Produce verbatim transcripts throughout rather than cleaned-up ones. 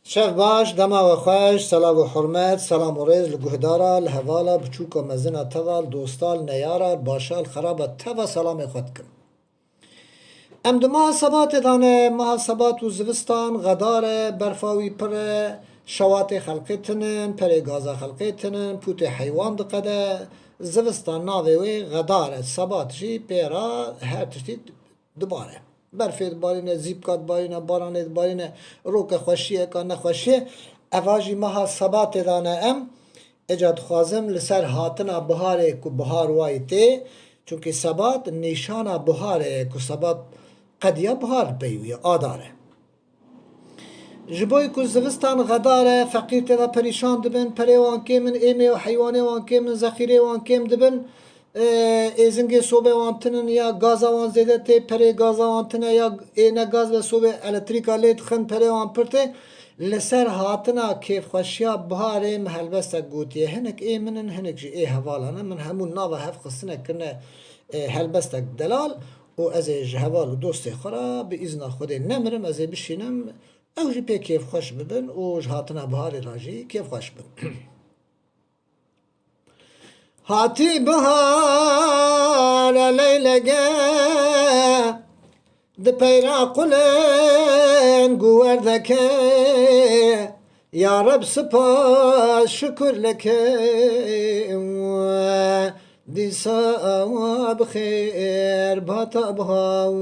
Şev baş, dema we xweş, selav û hurmet, selam û rêz li guhdara, li hevala, biçûka mezina teva, li dosta, li neyara, li başa, li xeraba teva selamê xwe dikim. Em di meha sebatê de ne, meha sebat û zivistan, xedar e, berfa wî pir e, şewatê xelqê tinin, perê gaza xelqê tinin, pûtê heywan diqede, zivistan navê wê xedar e, sebat jî pê re her tiştî dibare. Berfê dibarîne, zîpka dibarîne, baranê dibarîne, roke xweşiyeka nexweşiyê. Eva jî meha sebatê de ne em. Êca dixwazim li ser hatina biharê ku bihar wayî tê, çunkî sebat nîşana biharê ye ku sebat qediya bihar peyû ye, adar e. Ji bo ku zivistan xedar e, feqîr tê de perîşan dibin, perê wan kêm in, êmê û heywanê wan kêm in, zexîrê wan kêm dibin, e, êzingê sobê wan tinin ya gaza wan zêde tê, perê gaza wan tine ya ê ne gaz ve sobê elektrîka lê dixin, perê wan pir tê. Li ser hatina kêfxweşiya biharê min helbestek gotiye. Hinek ê min in, hinek jî ê hevalan in. Min hemû nava hev xistine kirine, e, helbestek delal û ez ê ji heval û dostê xwe re bi îzna Xwedê nemirim, ez ê bişînim. Ew jî pê kêfxweş bibin û ji hatina biharê re jî kêfxweş bin. Hatî bihar e leylege, di peyra qulên ku werdeke, ya Reb spas şukur leke, dîsa bi xêr bata bihar.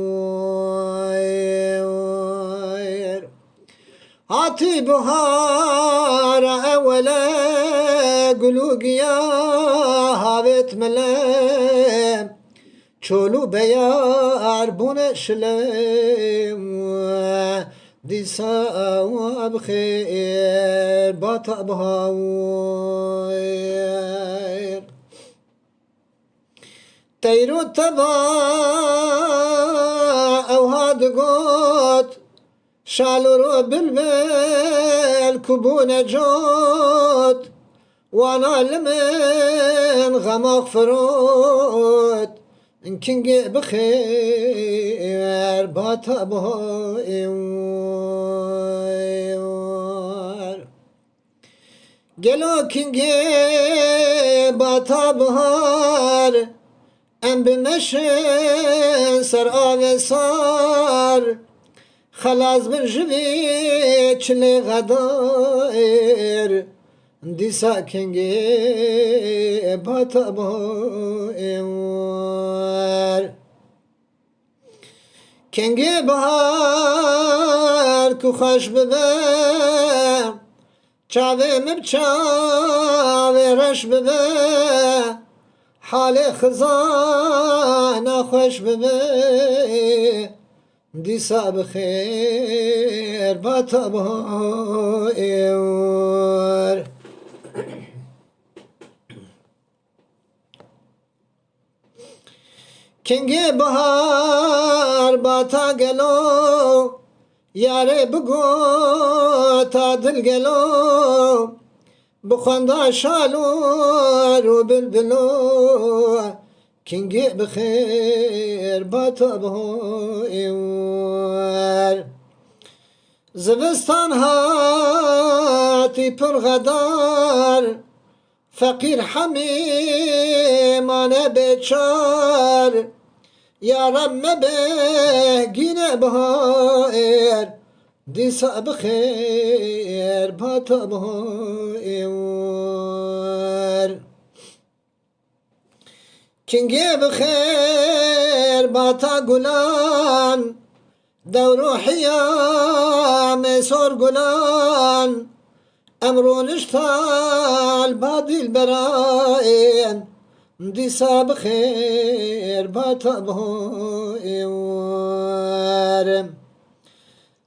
Hatî bihar ewele gul û giyah havêt mile, çol û beyar bûne şile, dîsa bi xêr bata bihar. Teyr û teba ewha digot, şal û ro bilbil ku bûne cot, wana li min xemax firot, kingê bi xêr bata bihar. Gelo kingê bata bihar, em bimeşin ser avê sar, xelas bin ji vî çilê xedar, dîsa kingê bata bihar. Kengê bihar ku xweş bibe, çavê min bi çavê reş bibe, halê xizana xweş bibe, dîsa bi xêr bata bihar. Kengê bihar bata gelo, yarê bigota dil gelo, bi xwenda şalor û bilbilo, kengê bi xêr bata bihar. Zivistan hatî pir xedar, feqîr hemî mane bêçar. Ya Reb me bêhgîne bihar, dîsa bi xêr bata bihar. Kingê bi xêr bata gulan, dew ruhiya me sor gulan, em ronişta li ba dîlberên, dîsa bi xêr bata bihar.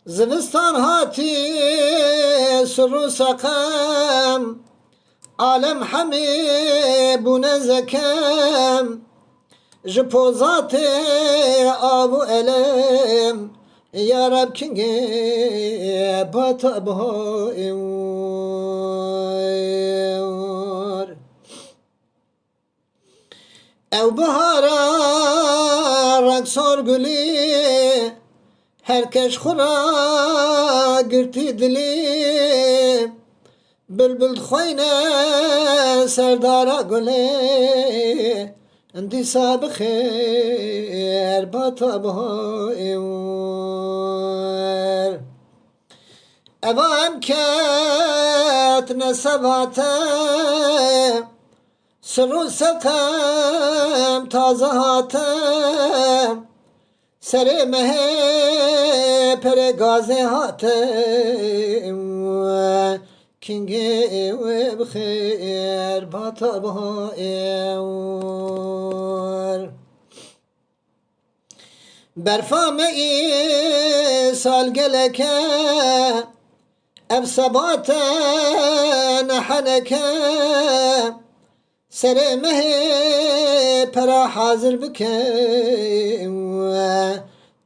Zivistan hatî sir û seqem, alem hemî bûne zekem, ji pozatê av û elem, ya Reb kingê bata bihar. Ew bihara reng sor gulî, her keş xwe ra Girtî dilî bilbil dixweyne serdara gulê, dîsa bi xêr bata bihar. Eva em ketine sebate, sir û setem taze hate. Serê mehê perê gazê hate, kingê wê bi xêr bata bihar. Berfa me îsal geleke, ev sebate ne heneke. Serê mehê pera hazir bike,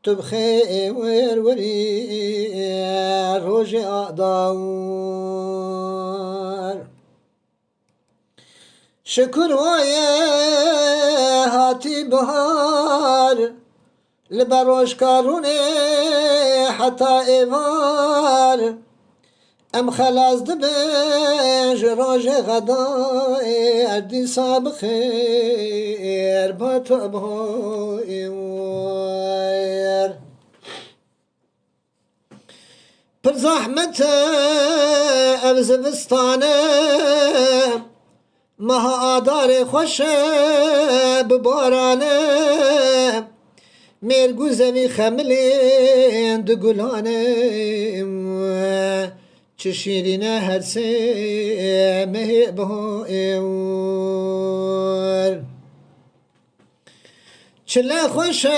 tu bi xêr werî rojê adar. Şikur waye hatî bihar, li ber rojka rûnê heta êvar. Em xelas dibin ji rojê xedayê, dîsa bi xêr bata bihar. Pir zehmet e ev zivistane, meha adarê xweş e bi barane. Mêrgû zevî xemilên di gulane, çi şîrîn e her sê mehê bihar. Çile xweş e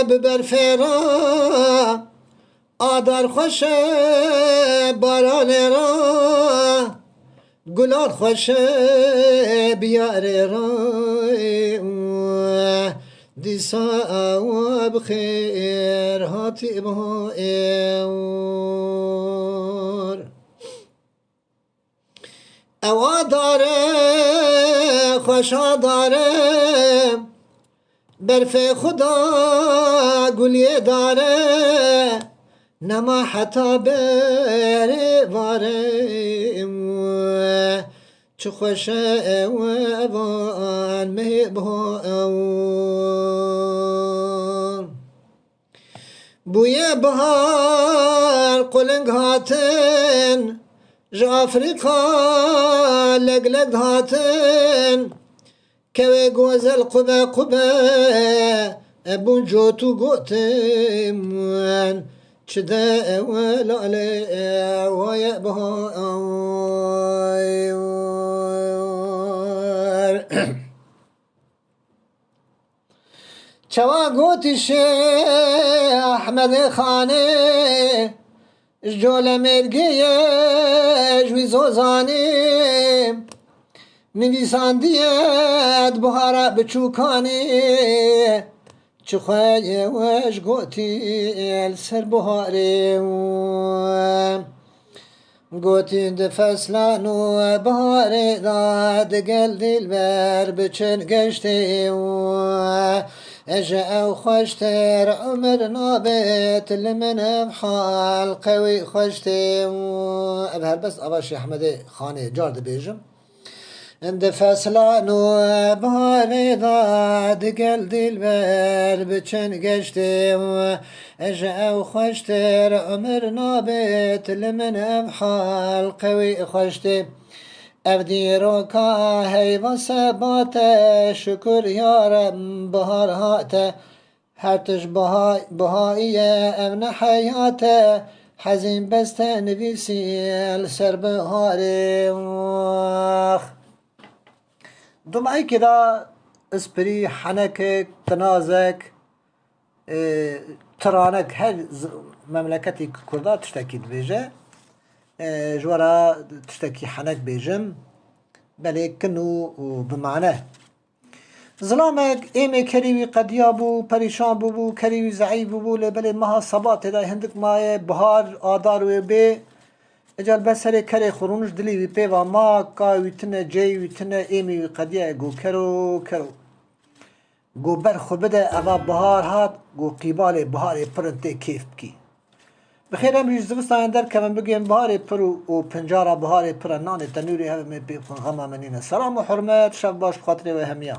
bi berfê re, adar xweş e baranê re, gulan xweş e biyarê re, dîsa ew bi xêr hatî bihar. Ew adare xweş adare, berfê xuda guliyê dare, nema heta berê vare. Çi xweş e ew evan mehê bihar. Bûye bihar quling hatin, ji Afrîka leg leg hatin. Kewê gozel qube qube, e bûn cot û gotin, çi de ewe lale, e waye bihar. Çawa gotî Şêx Ehmedê Xanê, ji Colemêrgê ye, ji wî zozanê. Nivîsandiye di buhara biçûkanê, çi xwe ye we ji gotî li ser buharê. Gotî di feslan û biharê de digel dîlber biçin geştê û ji ew xweştir umir nabêt li min ev hal qewî xweştê û ev helbest ava Şêx Ehmedê Xanê car dibêjim. Di feslan û biharê de digel dîlber biçin geştê û ji ew xweştir umir nabêt li min ev hal qewî xweştê. Ev dîroka heyva sebate, şukur ya Reb bihar hate. Her tişt biha-, bihayî ye, ev ne heyat e, hezîn beste nivîsî li ser biharê. Ax. Dumayekê de ispirî, henekek, tinazek, e, tiranek, her z-, memleketê kurda tiştekî dibêje. E, ji we re tiştekî henek bêjim, belê kin û, û bi mane. Zilamek êmê kerî wî qediya bû, perîşan bûbû, kerî wî zeîf bûbû, lê belê meha Sebatê de hindik maye, bihar, adar wê bê. Îca li ber serê kerê xwe rûnişt, dilê wî pê va ma, ka wî tune, ceyê wî tune, êmê wî qediya, go kero, kero. Go ber xwe bide, eva bihar hat, go qîbalê biharê pir in tê kêf bikî. Bi xêr em jî zivistanê derkevin, bigihên biharê pir û, û pincara biharê pir e, nanê tenûrê hev ê pê bixwin, xema me nîne. Selam û hurmet, şev baş bi xatirê we hemiya.